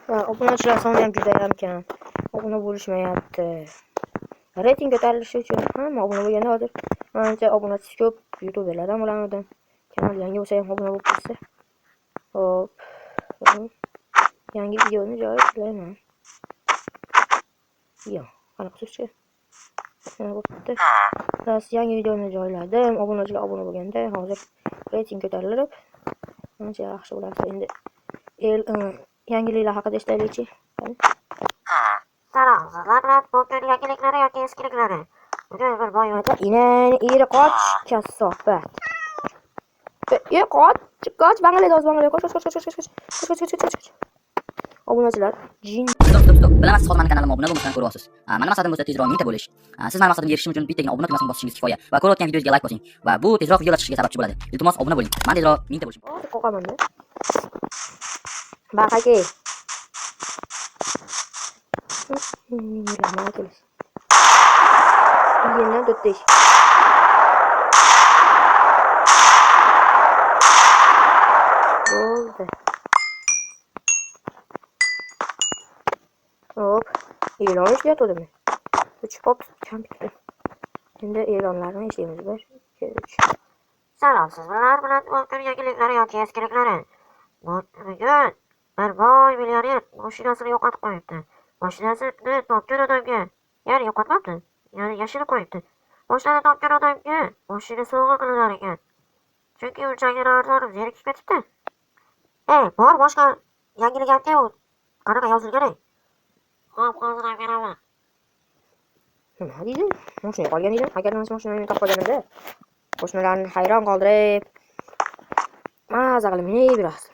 Va obunachilar soni ham juda ham kam. Obuna bo'lishmayapti. Reyting ko'tarilishi uchun hamma obuna bo'lganda hozir ancha obunachisi ko'p youtuberlardan bo'lardim. Kanal yangi bo'lsa ham obuna bo'lib ketsa. Hop. Yangi videoni joylayman. Yo, qanaqa so'zchi? Bo'pti. Rost yangi videoni joyladim. Obunachilar obuna bo'lganda hozir reyting ko'tarilib ancha yaxshi bo'lardi. Endi yangiliklar haqida eshitaylikchi. Salom, sizlar bilan bugun yangiliklari yoki eskiliklari. Bugun bir boy Inani eri qoch, kasofat. E qoch, qoch, banglaydi hozir banglaydi. Qoch, qoch, qoch, qoch, qoch. Qoch, qoch, qoch, qoch. Obunachilar, jin. Стоп, стоп, стоп. Bilaman, siz hozir mani kanalimga obuna bo'lmasdan ko'ryapsiz. Mani maqsadim bo'lsa tezroq 1000 ta bo'lish. Siz mani maqsadimga erishishim uchun bittagina obuna tugmasini bosishingiz kifoya va ko'rayotgan videongizga like bosing va bu tezroq videolar chiqishiga sababchi bo'ladi. Iltimos, obuna bo'ling. Men tezroq 1000 ta bo'lishim. Hozir qoqaman-da. Baqaki. Nima kelish. Yana to'rtta ish. Bo'ldi. Hop, e'lon ishlayotgandim. 3 pop kompyuter. Endi e'lonlarni ishlaymiz. 1, 2, 3. Salom, sizlar bilan bugun yangiliklari yoki eskiliklari. Bugun bir boy millioner mashinasini yo'qotib qo'yibdi. Mashinasini topgan odamga, ya'ni yo'qotmabdi, ya'ni yashirib qo'yibdi. Mashinani topgan odamga mashina sovg'a qilinar ekan. Chunki unchalik arzon zerikib ketibdi. Ey, bor boshqa yangilik aytgan u. Qanaqa yozilgan ey? Xo'p, hozir ham beraman. Nima deydi? Mashina qolgan deydi. Agar men mashinani topib qolganimda, qo'shnilarni hayron qoldirib, maza qilib minib yurasiz.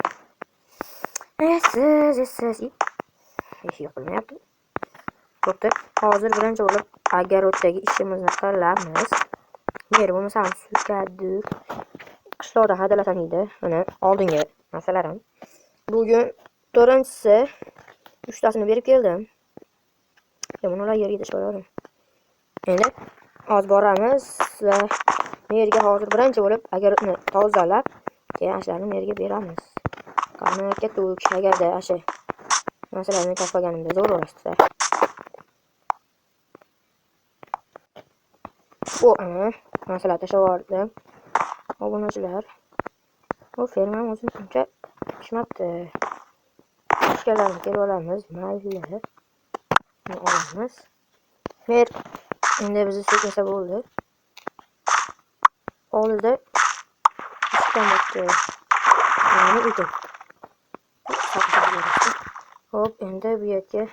Essiz, essiz. Ish yo'qolmayapti. Bo'pti. Hozir birinchi bo'lib agaroddagi ishimizni qilamiz. Yer bo'lmasa ham sutkadir. Qishloqda hadalasam deydi. Mana oldingi marsalarim. Bugun to'rtinchisi, uchtasini berib keldim. Yomon ular yerga tashlab yuboraman. Endi hozir boramiz va merga hozir birinchi bo'lib agarodni tozalab, keyin ashlarni merga beramiz. Qani ketdik. Agarda asha narsalarni topganimda zo'r bo'lardi. O, ana, narsalar tashlab yubordim. Obunachilar. Bu fermam o'zi uncha pishmabdi. Pishganlarni kelib olamiz. Mayli. Buni olamiz. Mer endi bizni so'kmasa bo'ldi. Oldida pishganmabdi. Mana ekan. Hop, endi bu yerga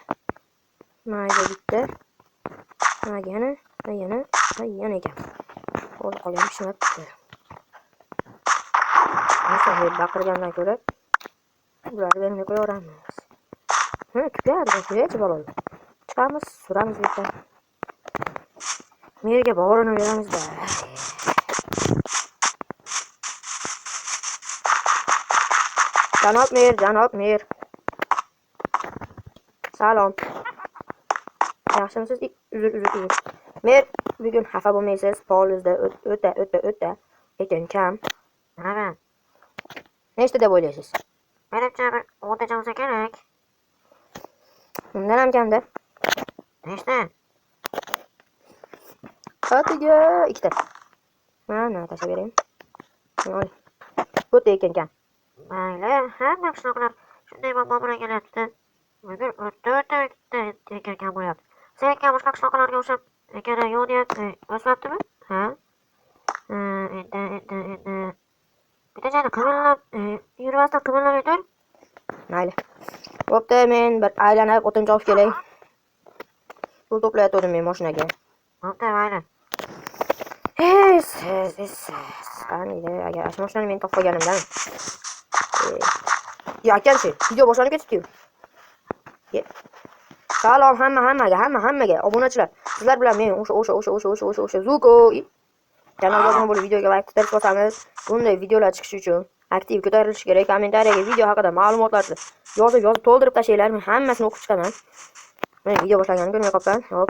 mayda bitta. Yana, yana, yana ekan. Hozir qolgan pishmabdi. Masalan, baqirgandan ko'ra bularni bermay qo'yaveramiz. Ha, tugadi, hech bo'ladi. Chiqamiz, suramiz bu yerdan. Merga borini beramizda. Janob mer, janob mer. Salom. Yaxshimisiz? Uzr, uzr, uzr. Mer, bugun xafa bo'lmaysiz. Polizda o'ta, o'ta, o'ta ekan kam. Bilaman. Nechta deb o'ylaysiz? Menimcha bir o'ntacha bo'lsa kerak. Undan ham kamda. Nechta? Otiga ikkita. Mana tashlab bering. Oy. O'ta ekan kam. Mayli, hamma qishloqlar shunday muammo bilan kelyapti. Bugun o'ta o'ta ikkita ekan kam bo'lyapti. Sen boshqa qishloqlarga o'xshab ekana yo'q deyapti. O'smabdimi? Ha? Endi, endi, endi. Bitta joyda qimirlab, yurmasdan qimirlamay tur. Mayli. Bo'pti, men bir aylanib o'tin chopib kelay. Pul to'playotgandim men mashinaga. Bo'pti, mayli. Essiz, essiz. Qani, agar shu mashinani men topib qolganimdan. Ya, akamchi, video boshlanib ketibdi-yu. Ye. Salom hamma hammaga, hamma hammaga obunachilar. Sizlar bilan men o'sha, o'sha, o'sha, o'sha, o'sha, o'sha, o'sha Zuko. Kanalga obuna bo'lib videoga like ko'tarib bosamiz. Bunday videolar chiqishi uchun aktiv ko'tarilishi kerak. Kommentariyaga video haqida ma'lumotlarni yozib, yozib to'ldirib tashlanglar. Men hammasini o'qib chiqaman. Men video boshlanganini ko'rmay qolibman. Hop.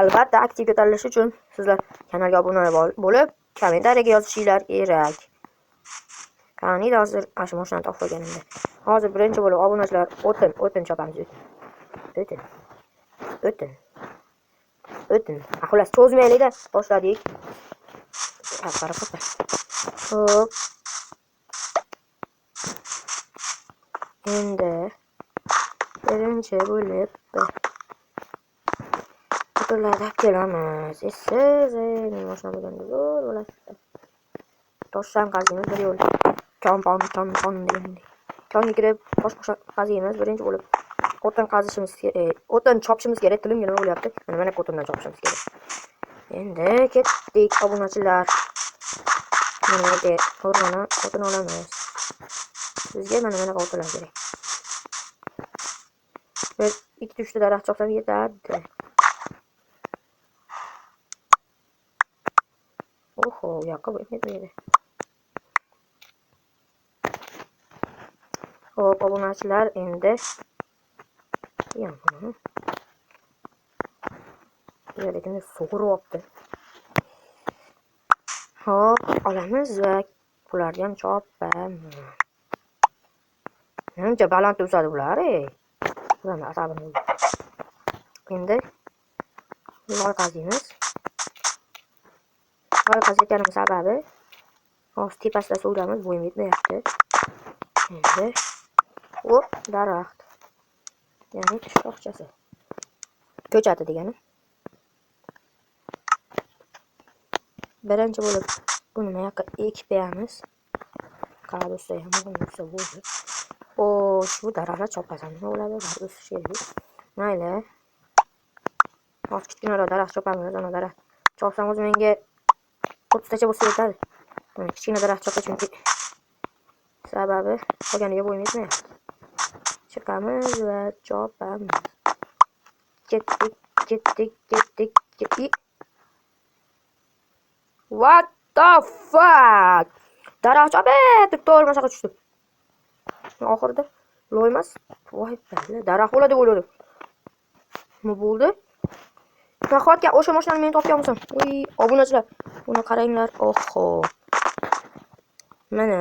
Albatta aktiv ko'tarilishi uchun sizlar kanalga obuna bo'lib, kommentariyaga yozishinglar kerak. Qaniydi hozir ana shu mashinani topib olganimda. Hozir birinchi bo'lib obunachilar o'tin chopamiz. O'tin. O'tin. O'tin. Xullas, cho'zmaylik-da, boshladik. Xo'p. Endi birinchi bo'lib o'tinlarni olib kelamiz. Essiz, mashina bo'lganda zo'r bo'ladi. Toshdan qaziymiz bir yo'l. Kon pon ton pon degandek. Konga kirib tosh qaziymiz birinchi bo'lib. O'tin qazishimiz kerak, o'tin chopishimiz kerak. Tilimga nima bo'lyapti? Mana o'tindan chopishimiz kerak. Endi ketdik obunachilar. Mana bu yerda o'rmona o'tin olamiz. Bizga mana bunaqa o'tinlar kerak. Bir 2-3 ta daraxt chopsam yetadi. Oho, u yoqqa bo'lmaydi. Xo'p, obunachilar, endi bu yerda kimdir sug'uryapti. Xo'p, olamiz va bularni ham chopamiz. Uncha baland o'sadi bular, ey. Bularni asabini o'ldi. Endi loy qaziymiz. Loy qaziyotganim sababi hozir tepasida sug'uramiz, bo'yim yetmayapti. Endi hop, daraxt. Ya'ni shoxchasi. Ko'chati degani. Birinchi bo'lib buni bu yoqqa ekib beramiz. Qarab o'ssa ham o'ssa bo'ldi. Xo'sh, bu daraxtlar chopasam nima bo'ladi? Baribir o'sishi kerak. Mayli. Hozir kichkinaroq daraxt chopamiz, ana daraxt chopsam o'zi menga 30 tacha bo'lsa yetadi. Mana kichkina daraxt chopay, chunki sababi qolganiga bo'yim yetmayapti. Chiqamiz va chopamiz. Ketdik, ketdik, ketdik, ketdik. What the fuck? Daraxt chopib turib to'g'ri mashaqa tushdim. Oxirida loy emas. Voy bala, daraxt bo'ladi deb o'yladim. Nima bo'ldi? Nahotki o'sha mashinani men topgan bo'lsam. Voy, obunachilar, buni qaranglar. Oho. Mana.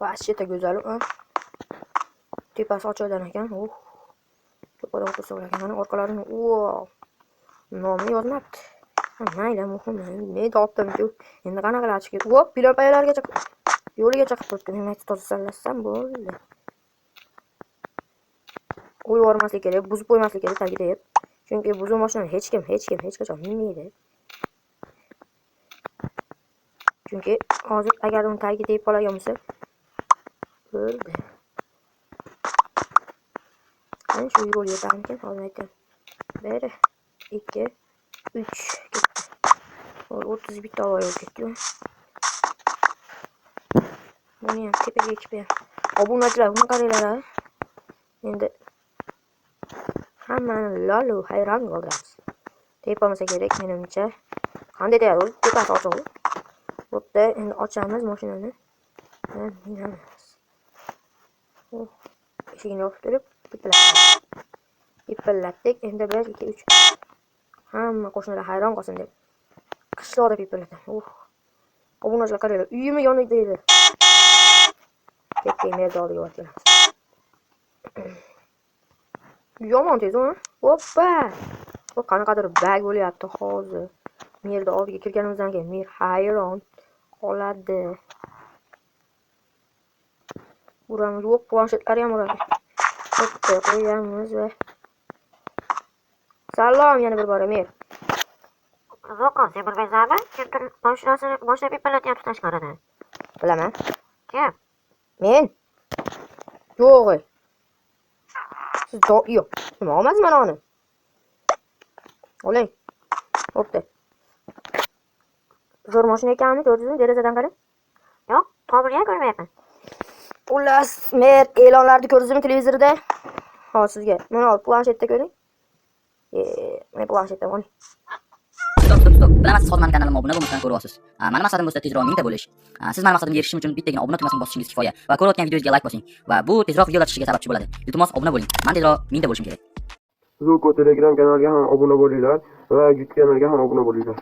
Vahshiyta go'zal, a? Tepasi ochiqdan ekan. Oh. Tepada o'tirsa bo'lar ekan. Mana orqalarini, wow. Nomini yozmabdi. Mayli, muhim. Men topdim-ku. Endi qanaqa qilib ochib ketdi? Hop, pilon payalargacha yo'liga chiqib turibdi. Men aytib tozalasam bo'ldi. Qo'yib yubormaslik kerak, buzib qo'ymaslik kerak tagida deb. Chunki buzuv mashinani hech kim, hech kim hech qachon minmaydi. Chunki hozir agar uni tagiga tegib qoladigan bo'lsa, bo'ldi. Mana shu yo'l yetarmikan? Hozir aytaman. 1 2 3 ketdi. 31 ta yo'l ketdi. Buni ham tepaga ekib qo'yamiz. Obunachilar, buni qaranglar, a. Endi hammani lolu hayron qoldiramiz. Tepa bo'lmasa kerak menimcha. Qanday deyadi? O'zi tepasi ochiq. Bo'pti, endi ochamiz mashinani. Minamiz. Oh, eshigini yopib turib, Ipillatdik. Endi 1 2 3. Hamma qo'shnilar hayron qolsin deb. Qishloqda ipillatdim. Oh. Obunachilar qaranglar, uyimni yonida edi. Ketdik, merda oldiga borib kelamiz. Yomon tez, a? Hoppa! Bu qanaqadir bag bo'lyapti hozir. Merda oldiga kirganimizdan keyin mer hayron qoladi. Uramiz, yo'q, planshetlari ham uradi. Bitta qo'yamiz va salom yana bir bora mer. Zo'qon, sen bilmaysanmi? Kimdir mashinasini boshlab ipillatyapti tashqarida. Bilaman. Kim? Men? Yo'q. Siz yo'q. Nima olmaz mana uni? Oling. Bo'pti. Zo'r mashina ekanmi? Ko'rdingizmi? Derazadan qarang. Yo'q, to'g'ri ko'rmayapman. Xullas, mer e'lonlarni ko'rdingizmi televizorda? Hozir sizga mana planshetda ko'ring. Men planshetda oling. Stop, stop, stop. Bilaman, siz hozir meni kanalimga obuna bo'lmasdan ko'ryapsiz. Mani maqsadim bo'lsa tezroq 1000 ta bo'lish. Siz mani maqsadimga erishishim uchun bittagina obuna tugmasini bosishingiz kifoya va ko'rayotgan videongizga like bosing va bu tezroq videolar chiqishiga sababchi bo'ladi. Iltimos, obuna bo'ling. Men tezroq 1000 ta bo'lishim kerak. Zuko Telegram kanaliga ham obuna bo'linglar va YouTube kanaliga ham obuna bo'linglar.